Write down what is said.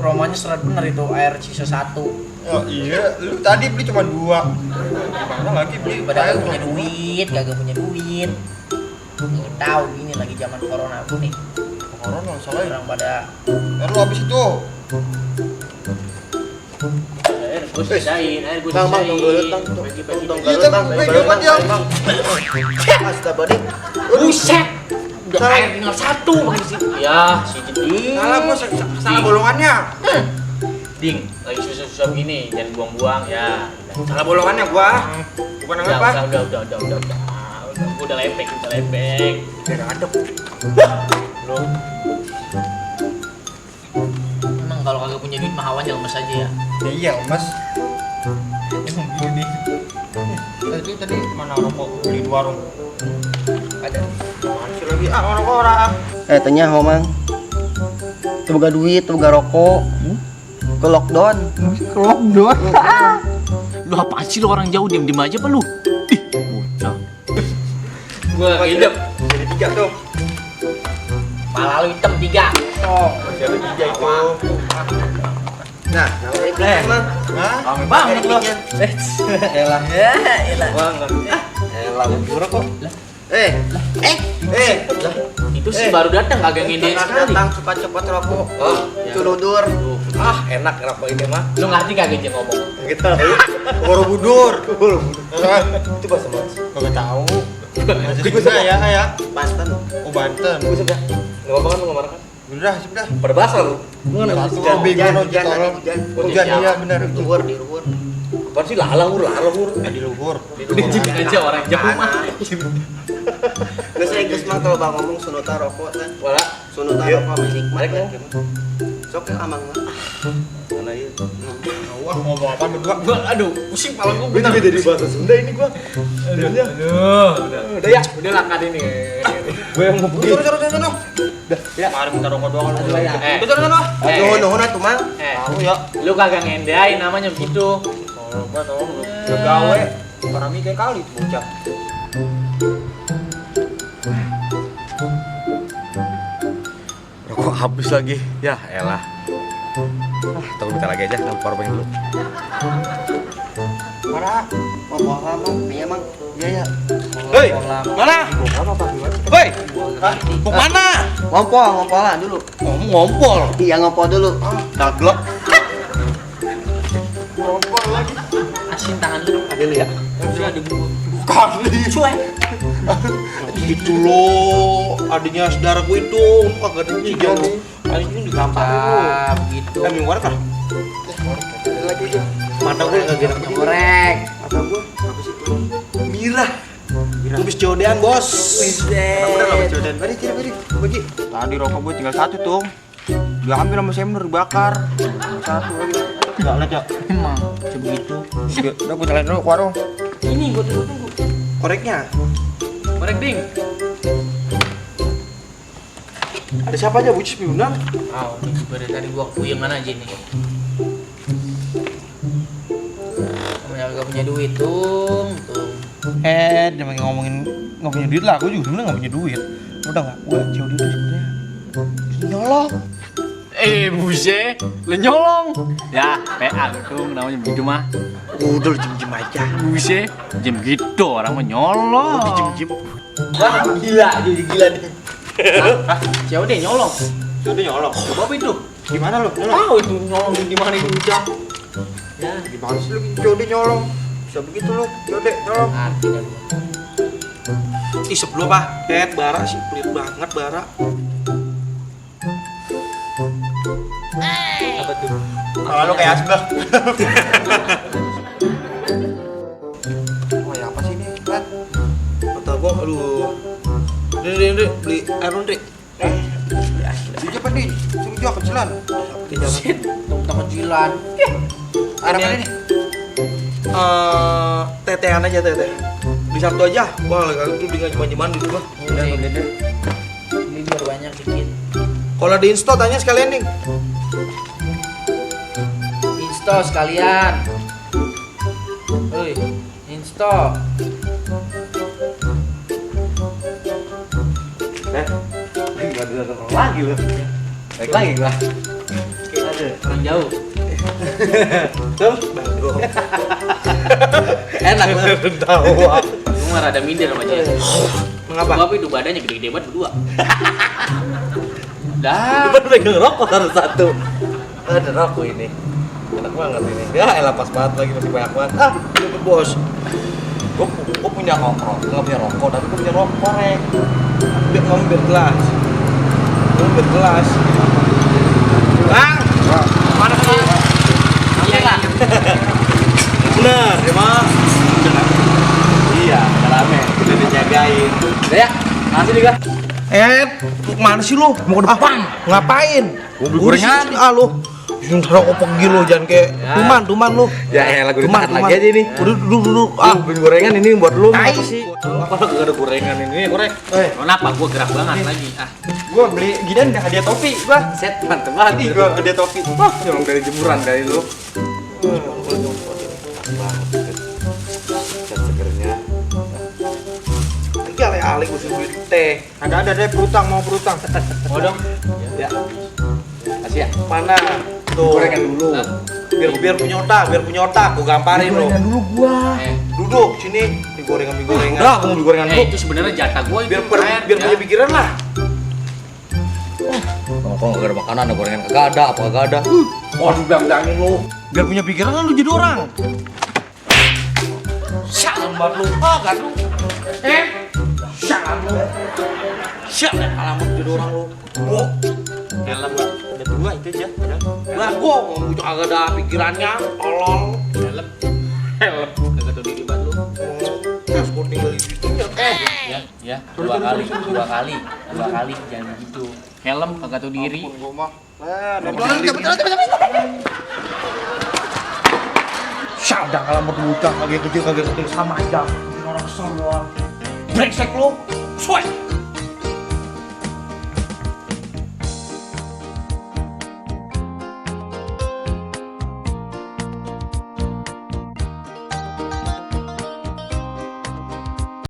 Romanya seret bener itu air sisa 1. Oh iya, lu tadi beli cuma 2. Gimana lagi beli? Padahal kagak punya duit. Nggak tahu ini lagi zaman corona nih. Corona salah ya. Orang pada Lu habis itu. Air gue sisain. Bang, Buset. Udah air tinggal 1 pakai sih. Ya, si Ding. Salah bolongannya. Ding, lagi susah-susah begini, jangan buang-buang ya. Salah bolongannya gua. Bukan apa? Udah lepek. Biar adem. Lu emang kalau kagak punya duit mah hawanya lemes aja ya. Iya, Mas. Emang gini. Tadi mana rokok beli di warung? Ada. Masih lagi rokok orang. Tanya Homang. Itu boga duit, itu boga rokok. Ke lockdown. Lu apaan sih lu orang jauh diem aja apa lu? Ih, bocah. Gua hidup. Jadi 3 tuh. Pala lu hitam 3. Oh, masih ada 3 itu. Nah, Emang. hah? Rame banget lu. Elah. Elah. Banget. Elah buru kok. Itu sih baru datang kagak ngide sekali. Datang cepat-cepat rokok. Oh, ya. Curudur. Enak rokok ini mah. Lu ngerti kagak dia ngomong? Gitu. Borobudur. Itu bahasa Mas. Kagak tahu. Masih bisa ya. Banten. Oh, Banten. Enggak apa-apa kan lu ngomong kan? Udah, sudah. Pada bahasa lu. Oh, bego tolong. Hujan iya benar itu. Di luhur. Apaan sih lalang Di luhur. Dijin aja orang jauh mah. Geus mah kalau bang ngomong sunuta rokok teh. Wala. Sunuta rokok menikmat. Mereka. Sok ya amang mah. Mana ieu? Wah, ngomong apa berdua? Gua aduh, pusing pala gua. Gue juga dari bahasa Sunda ini gua. Udah ya, udah lah kan ini. Gue yang mau pergi. Sono. Ya, mari minta rokok doang lu. Sono. Nuhun atuh mang. Tahu ya. Lu kagak ngendain namanya begitu. Tolong lu. Gawe. Parami kayak kali tuh bocah. Rokok habis lagi. Ya, elah. Tunggu bentar lagi aja, powerbank dulu. Para ngomong mang, iya mang. Iya. Hei, mana? Hei, mau mana? Ngompolan dulu. Ngompol. Iya ngompol dulu. Daglok. Asin tangan lu. Ada lu ya. Ada bubur. Kali. Cuek. Itu loh, adiknya saudaraku itu, kagak ada cijan. Adiknya digampar lu. Gitu. Minggu warna kah? Lagi aja. Mata gue nggak gerak. Goreng. Mata gue apa sih itu? Mirah. Tumis jodean bos. Bagi. Tadi rokok gue tinggal 1 tuh. Diambil sama Semner dibakar. 1 lagi. Enggak lah, Cak. Emang sebegitu. Udah gue jalan dulu ke warung. Ini gua tunggu. Koreknya. Korek ding. Ada siapa aja bucis diundang? Ini dari tadi gua puyeng aja nih. Kamu gak punya duit tung. Jangan ngomongin nggak punya duit lah. Gue juga sebenarnya nggak punya duit. Udah nggak? Gue jauh dia sebenarnya. Nyolong. Buset, lu nyolong. Ya, PA gitu namanya begitu mah. Udah lu jem aja. Buset, jam gitu orang mah nyolong. Jem. Wah, jadi gila nih. Siapa deh nyolong? Udah nyolong. Coba apa itu? Gimana lu? Tahu itu nyolong di mana itu ucap. Ya, Gimana sih lu Jode nyolong? Bisa begitu lu, Jode nyolong. arti dah gua. Ih sebelum apa? Bara sih, pelit banget Bara. Apa tuh? Kalau lu kayak asbak. Oh ya apa sih ini? Rat? Kata gua, aduh. Dri, beli air Dri. Beli apa nih? Suruh jual kecilan. Shit, tentang kecilan. Air apa nih? Tetean aja teteh. Beli satu aja. Wah, kalau itu dengan cuman di rumah. Udah, udah. Ini biar banyak dikit. Kalau di install tanya sekalian nih. Install sekalian. Oi. Stop. Nggak ada datang lagi lu. Baik lagi gua. Aduh. Orang jauh. Tuh, enak lu tahu. Gue mah rada minder sama dia. Mengapa? Gua apa itu badannya gede-gede banget berdua. Dah. Depan pegang rokok harus satu. Ada rokok ini. Enak banget ini. Ya elah pas banget lagi masih banyak banget. Ah, ini bos. Gue punya rokok, nggak punya rokok, tapi gue punya rokok korek. Biar ngomong biar gelas. Ngomong biar gelas. Bang, mana sih? Iya lah. Bener, emang. Iya, udah rame. Udah dijagain. Udah ya. Makasih juga. Kemana sih lu? Mau ke depan? Ngapain? Gua beli gorengan. Lu. Ntar aku pergi lu, jangan kayak tuman lu. Ya elah, gue ditahan lagi aja nih. Duduk. Ah, beli gorengan ini buat lu. Apa sih? Apa gak ada gorengan ini? Korek. Kenapa? Gua gerak banget lagi. Ah. Gua beli ginian hadiah topi, gua. Set mantep banget. Gua hadiah topi. Wah, nyolong dari jemuran dari lu. Segernya. Lagi ale-ale gua suruh beli teh. Ada deh perutang, mau perutang. Mau dong? Ya. Kasih ya. Mana? Tuh. Gorengan dulu. Biar punya otak, gua gamparin lu. Gorengan dulu gua. Duduk sini, di gorengan. Udah, aku mau beli gorengan dulu. Itu sebenarnya jatah gua itu. Biar Fred, biar ya. punya pikiran lah. Kalau nggak ada makanan, ada gorengan kagak ada, apa kagak ada. Waduh, bilangin lu. Biar punya pikiran kan lu jadi orang. Sialan banget lu. Gak lu. Sialan lu. Sialan alamat jadi orang lu. Helm. Udah tua itu aja. Lah gua mau kagak ada pikirannya, tolong. Helm. Kagak tahu diri banget lu. Sporting dari situ. Ya. Dua kali. Jangan begitu. Helm kagak tahu diri. Gua mah. Syadang alamat bocah kagak kecil sama aja. Bikin orang kesel doang. Brengsek lu. Soy.